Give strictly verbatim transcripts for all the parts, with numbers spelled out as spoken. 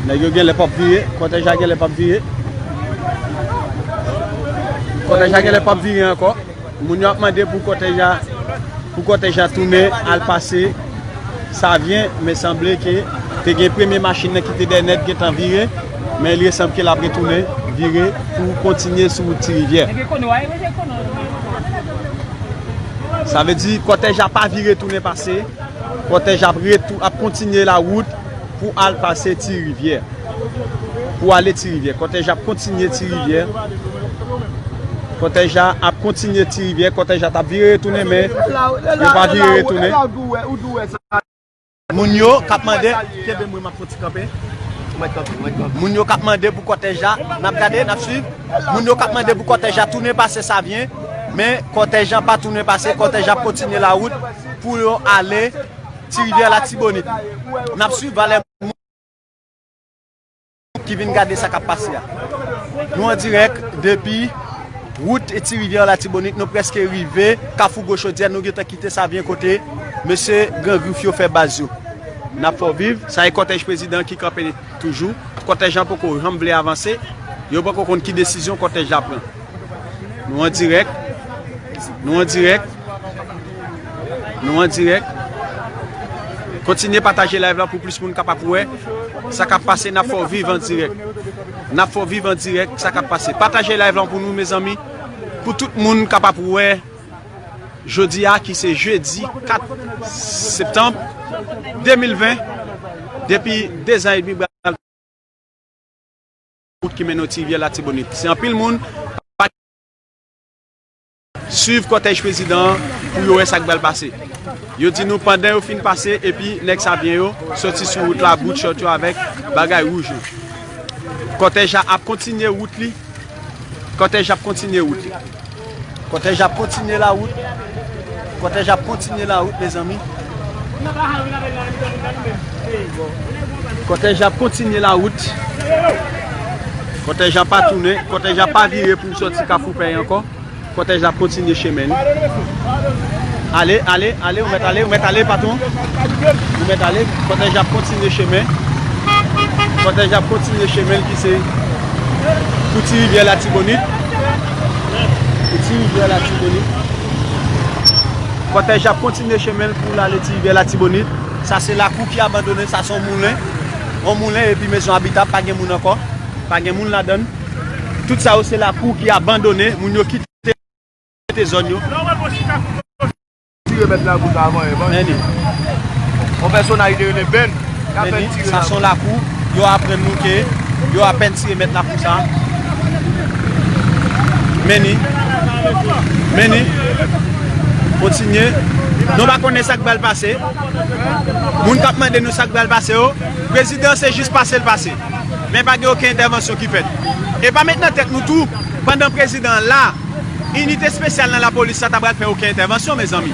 Nèg yo genlè p ap vire, kòtèj la genlè p ap vire. Kòtèj la genlè p ap vire ankò. Moun yo ap mande pou kòtèj la, pou kòtèj la tounen al pase Savyen, men sanble ke te gen premye machin nan ki te dèyè nèt gentan vire, men li sanble ke l ap retounen vire pou kontinye sou wout Ti Rivyè. Sa vle di kòtèj la pa vire tounen pase, kòtèj ap retou-, ap kontinye lawout pou al pase Ti Rivyè. Pou ale Ti Rivyè. Kòtèj la ap kontinye Ti Rivyè. Kòtèj la ap kontinye Ti Rivyè. Kòtèj la t ap vire retounen, men yo pa vire retounen. Moun yo k ap mande, kenbe mwen, m ap fon ti kanpe. Moun yo k ap mande pou kòtèj la, n ap gade, n ap swiv. Moun yo k ap mande pou kòtèj la tounen pase Savyen, men kòtèj la pa tounen pase, kòtèj la ap kontinye lawout pou yo ale Ti Rivyè Latibonit. N ap swiv valè moun ki vin gade sa k ap pase a. Nou an dirèk depi wout Ti Rivyè Latibonit, nou prèske rive Kafou Gwo Chodyè, nou gentan kite Savyen kote mesye Gran Grif yo fè baz yo. N ap fè w viv, sa e kòtèj prezidan ki kanpe toujou. Kòtèj la poko janm vle avanse, yo poko konn ki desizyon kòtèj la pran. Nou an dirèk. Nou an dirèk. Nou an dirèk. Kontinye pataje live la pou plis moun kapab wè sa k ap pase. N ap fè w viv an dirèk. N ap fè w viv an dirèk sa k ap pase. Pataje live la pou nou, mezanmi. Pou tout moun kapab wè jodi a, ki se jedi kat septanm de mil ven, depi de zan edmi, pral wout ki mennen w Ti Rivyè Latibonit. Se anpil moun pa swiv kòtèj prezidan an pou yo wè sa k pral pase. Yo di nou pandan yo fin pase, epi nèg Savyen yo soti sou wout la, bout chòt yo avèk bagay wouj yo. Kòtèj la ap kontinye wout li. Kòtèj ap kontinye wout li. Kòtèj ap kontinye lawout. Kòtèj ap kontinye lawout, mezanmi. Kòtèj ap kontinye lawout. Kòtèj ap pa tounen. Kòtèj ap pa vire pou soti Kafou Pèy ankò. Kòtèj la ap kontinye chemen li. Ale, ale, ale, ou mèt ale, ou mèt ale, patwon. Ou mèt ale. Kòtèj la ap kontinye chemen. Kòtèj la ap kontinye chemen l ki se pou Ti Rivyè Latibonit. Pou Ti Rivyè Latibonit. Kòtèj la ap kontinye chemen l pou l ale Ti Rivyè Latibonit. Sa se lakou ki abandone, sa se yon moulen. Yon moulen epi mezon abitab, pa gen moun ankò. Pa gen moun ladan l. Tout sa yo se lakou ki abandone, moun yo kite mete zòn yo. Ti remèt lakou sa avan, e, bon. Men li. Yon pèsonaj ki te rele Ben, k ap fè ti remèt. Sa se yon lakou, yo aprann nou ke yo apèn ti remèt lakou sa. Men li. Men li. Kontinye. Nou pa konnen sa k pral pase. Moun k ap mande nou sa k pral pase yo, prezidan se jis pase l pase. Men pa gen okenn entèvansyon ki fèt. E pa met nan tèt nou tou, pandan prezidan an la, inite espesyal nan lapolis la ta pral fè okenn entèvansyon, mezanmi.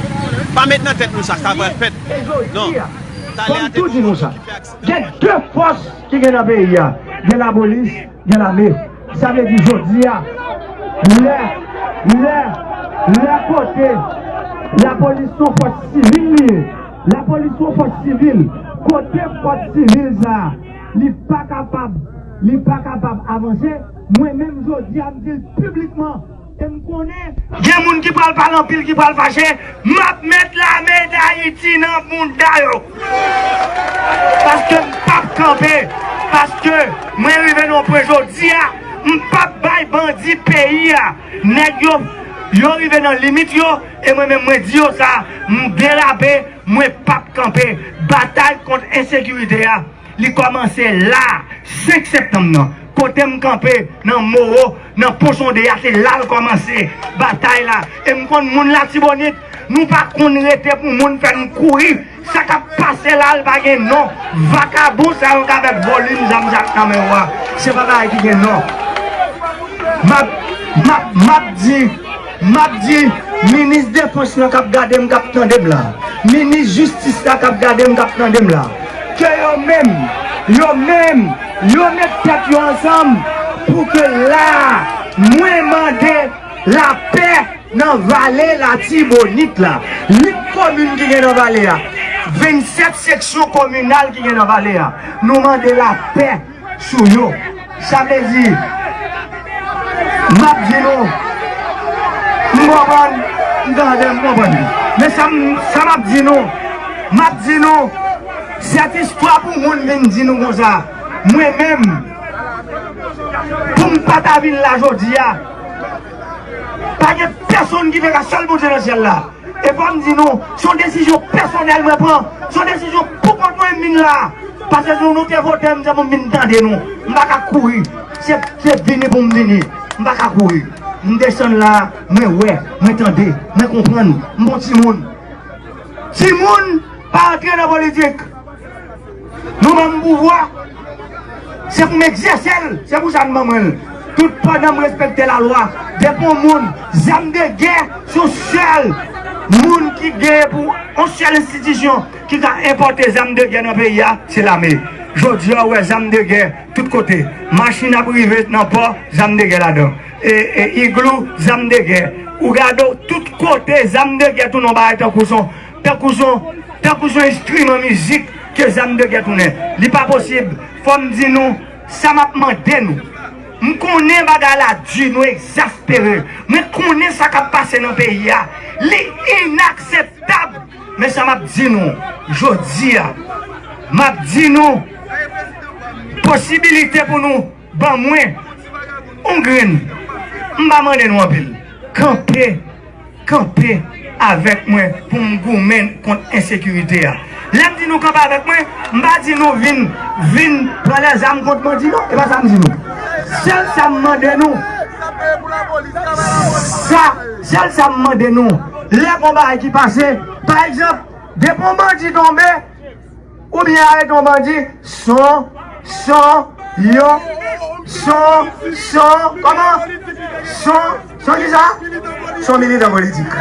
Pa met nan tèt nou sa, sa pral fèt. Non. Talè a te gen yon moto ki fè aksidan. Gen de fòs ki gen nan peyi a. Gen lapolis, gen lame. Sa vle di jodi a, lè, lè, lè kote lapolis se yon fòs sivil li ye. Lapolis se yon fòs sivil. Kote fòs sivil sa a, li pa kapab, li pa kapab avanse, mwen menm jodi a, m di l piblikman, e m konnen gen moun ki pral pale anpil, ki pral fache, m ap met lame Dayiti nan bounda yo. Paske m p ap kanpe. Paske mwen rive nan yon pwen jodi a, m p ap bay bandi peyi a. Nèg yo, yo rive nan limit yo, e mwen menm mwen di yo sa, m derape, mwen p ap kanpe. Batay kont ensekirite a, li kòmanse la, senk septanm nan. Kote m kanpe, nan Moro, nan Pon Sonde a, se la l kòmanse, batay la. E m konn moun Latibonit, nou pa konn rete pou moun fè n kouri. Sa k ap pase la, l pa gen non. Vakabon sa yo k avèk volim zam sa k nan men yo a, se pa bagay ki gen non. M ap, m ap, m ap di, m ap di, minis defans lan k ap gade m, k ap tande m la, minis jistis la k ap gade m, k ap tande m la, ke yo menm, yo menm, yo met tèt yo ansanm pou ke la, mwen mande lapè nan vale Latibonit la. Uit komin ki gen nan vale a, vennsèt seksyon kominal ki gen nan vale a, nou mande lapè. sou yo. Sa vle di, m ap di nou, m konprann, m tande, m konprann. Men sa m, sa m ap di nou, m ap di nou, sèt istwa pou moun vin di nou konsa. Mwen menm, pou m pa ta vin la jodi a, pa gen pèsonn ki te ka, sèl Bondye nan syèl la. E fò m di nou, se yon desizyon pèsonèl mwen pran. Se yon desizyon pou kont mwen m vin la. Paske nou, nou te vote m, se pou m vin tande nou. M pa ka kouri. Se, se vini pou m vini. M pa ka kouri. M desann la, mwen wè, mwen tande, mwen konprann. M bon timoun. Timoun pa antre nan politik. Nou ban m pouvwa, se pou m egzèse l, se pou sa n ban mwen l. Tout pandan m respekte lalwa, depi yon moun, zam de gè, se yon sèl moun ki genyen pou yon sèl enstitisyon ki ka enpòte zam de gè nan peyi a, se lame. Jodi a, ou wè zam de gè tout kote. Machin ap rive nan pò, zam de gè ladan. E, e, iglou, zam de gè. Ou gade w, tout kote, zam de gè tounen yon bagay tankou son, tankou son, tankou son enstriman mizik ke zam de gè tounen. Li pa posib. Fò m di nou, sa m ap mande nou. M konnen bagay la di, nou egzaspere. Mwen konnen sa k ap pase nan peyi a. Li inakseptab. Men sa m ap di nou, jodi a, m ap di nou, posibilite pou nou ban mwen yon grenn. M pa mande nou anpil. Kanpe, kanpe avèk mwen pou m goumen kont ensekirite a. Lè m di nou kanpe avèk mwen, m pa di nou vin, vin pran lèzam kont bandi non. E pa sa m di nou. Sèl sa m mande nou, sa, sèl sa m mande nou, lè gon bagay ki pase, pa egzanp, depi yon bandi tonbe, oubyen arete yon bandi, son, son, yo, son, son, kòman? Son, son kisa? Son militan politik.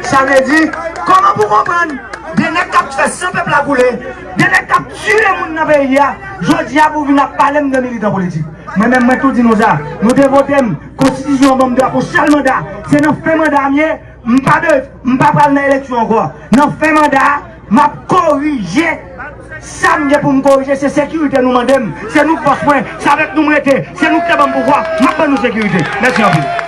Sa vle di, kòman pou konprann? De nèg k ap fè san pèp la koule, de nèg k ap tiye moun nan peyi a, jodi a pou vin ap pale m de militan politik. Mwen menm, mwen tou di nou sa, nou te vote m, konstitisyon an ban m drapo sèl manda, se nan fen manda a m ye, m pa de, m pa pral nan eleksyon ankò. Nan fen manda a, m ap korije sa m gen pou m korije, se sekirite nou mande m, se nou k bòs mwen, se avèk nou m rete, se nou k te ban m pouvwa, m ap ban nou sekirite. Mèsi anpil.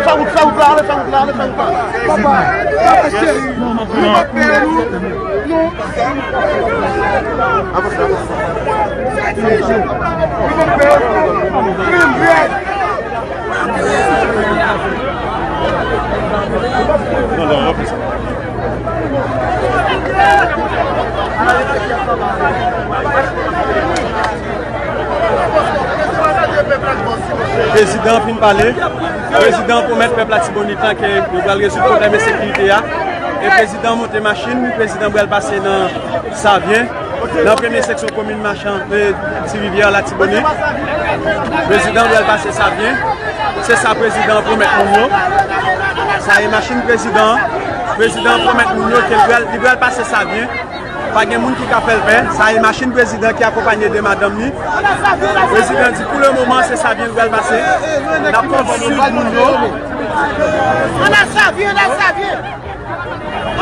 Fè wout, fè wout la, ale fè wout la, ale fè wout la. Papa, papa cheri, nou pa peye nou. Nou. Nou pa peye nou. Menm vre. Prezidan an fin pale. Prezidan an pwomèt pèp Latibonit lan ke yo pral rezoud pwoblèm ensekirite a. E prezidan an monte machin, prezidan pral pase nan Savyen, nan premye seksyon komin Machan, e, Ti Rivyè, Latibonit. Prezidan an pral pase Savyen. Se sa prezidan an pwomèt moun yo. Sa e machin prezidan an. Prezidan an pwomèt moun yo ke li pral, li pral pase Savyen. Pa gen moun ki ka fè l pè. Sa e machin prezidan ki akonpanye de madanm li. Prezidan di pou le moman se Savyen li pral pase. N ap kontinye swiv moun yo. Ann al Savyen, ann al Savyen.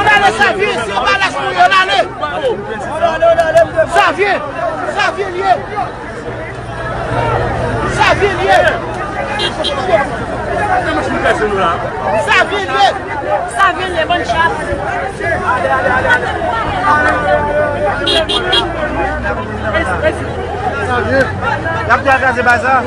Ann ale Savyen, se yon bagay pou yo, ann ale. Savyen, Savyen l ye. Savyen l ye. Savyen l ye. Savyen l ye, bann chat. Savyen. Y ap kraze bazar.